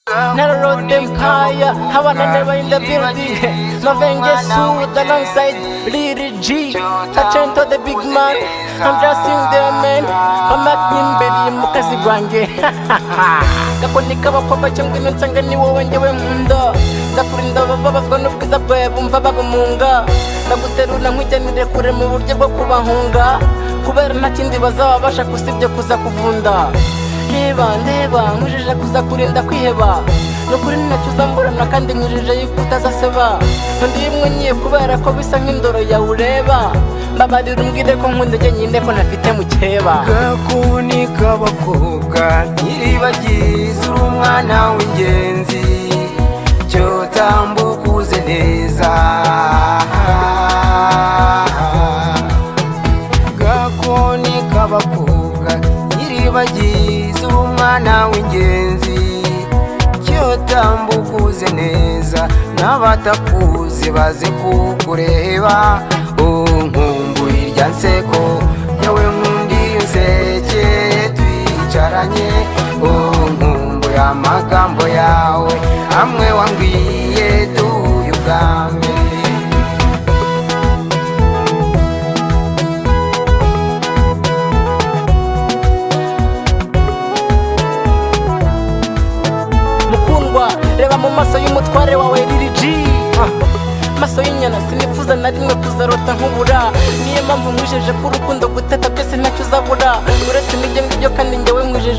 Narrow Empire, Havana never in the building. Mavenge Sud alongside Lil G. Tachento the big man. I'm just in there, man. Amakimbere mu kazi gwanjye. Gakoni k'abakobwa cyangwa ino nsanga ni wowe njyewe nkunda. Nzakurinda bababazwa n'ubwiza bwawe bumva babumunga. Ndaguterura nkujyanire kure mu buryo bwo kubahunga. Kubera nta kindi bazaba bashaka usibye kuza kuvunda. Reba, ndeba, nkujije kuza kurinda kwiheba. Nukuri ntacyo uzamburana kandi nkujije yuko utazaseba. Undi imwe ngiye kubera ko bisa nk'indoro yawe ureba. Mbabarira umbwire ko nkunda njyenyine, ko ntafite mukeba. Gakoni k'abakobwa, nyiribagiza, uri umwana w'ingenzi, cyo tambuka uze neza. Gakoni k'abakobwa, nyiribagiza, uri umwana w'ingenzi, cyo tambuka uze neza, n'abatakuzi baze kukureba. Nkumbuye irya nseko yawe, nkundiye unseke twicaranye. Nkumbuye amagambo yawe amwe wambwiye duhuye ubwa mbere. Mukundwa, reba mu maso y'umutware wawe Lil G. Maso y'inyana, sinifuza na rimwe kuzarota nkubura. Niyo mpamvu nkwijeje ko urukundo, guteta, byose ntacyo uzabura uretse n'ibyo ngibyo, kandi njyewe nkwijeje.